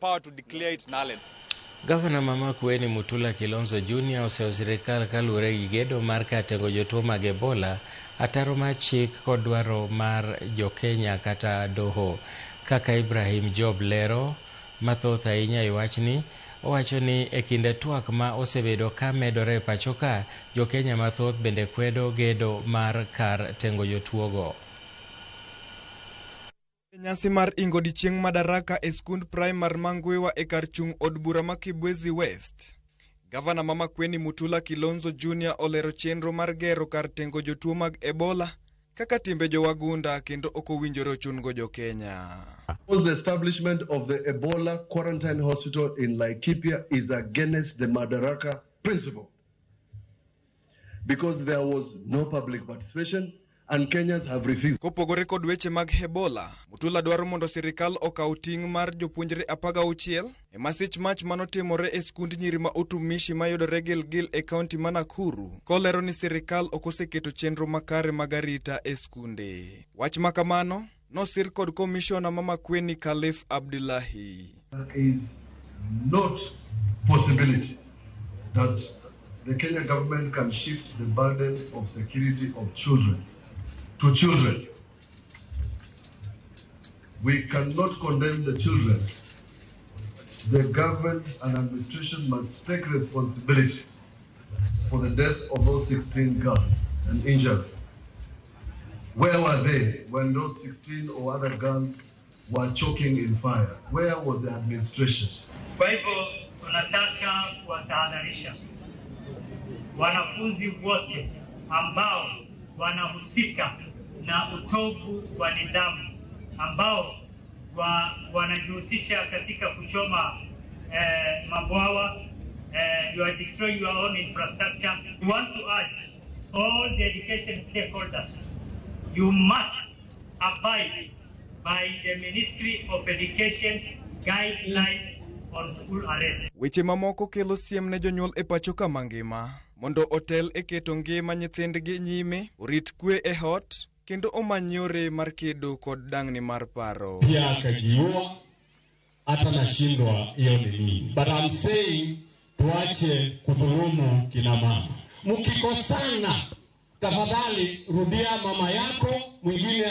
power to declare it null and Gavana ma Makueni Mutula Kilonzo Jr. oseyo sirikal kaluwore gi gedo mar kar tengo jotuo mag Ebola, ataro mar chik kod dwaro mar jokenya kata doho. Kaka Ibrahim Job lero mathoth ahinya e wachni, owacho ni e kinde twak ma osebedo ka medore e pacho ka, jokenya mathoth bende kwedo gedo mar kar tengo jotuogo. Nyasi mar ingo odiechieng' Madaraka e skund primar ma Ngwiwa e kar chung' od bura ma Kibwezi West. Gavana ma Makueni Mutula Kilonzo Jr. olero chenro mar gero kar tengo jotuo mag Ebola kaka timbe jowagunda kendo ok owinjore ochun-go jo-Kenya. The establishment of the Ebola quarantine hospital in Laikipia is against the Madaraka principle because there was no public participation and Kenyans have refused. Kopogore kod weche mag Ebola, Mutula dwaro mondo sirikal okaw ting' mar jopuonjre 16 e masich mach manotimore e skund nyiri ma Utumishi mayudore Gilgil e kaunti ma Nakuru, kolero ni sirikal ok oseketo chenro makare mag arita e skunde. Wach ma kamano nosir kod komishona ma Makueni Khalif Abdullahi. There is not possibility that the Kenya government can shift the burden of security of children to children. We cannot condemn the children. The government and administration must take responsibility for the death of those 16 girls and injured. Where were they when those 16 or other girls were choking in fire? Where was the administration? Kwa hivyo tunataka kuwatahadharisha wanafunzi wote ambao wanahusika na utovu wa nidhamu, ambao wanajihusisha katika kuchoma mabwawa, you are destroying your own infrastructure. We want to urge all the education stakeholders, you must abide by the Ministry of Education guidelines on school arrest. Weche mamoko kelo siem ne jonyuol e pacho ka mangima mondo otel e keto ngima nyithindgi nyime, orit kwe e ot kendo omany yore mar kedo kod dang'ni mar paro. Pia akajiua, hata nashindwa hiyo ni nini. But I'm saying tuache kudhulumu kina mama. Mkikosana, tafadhali rudia mama yako mwingine.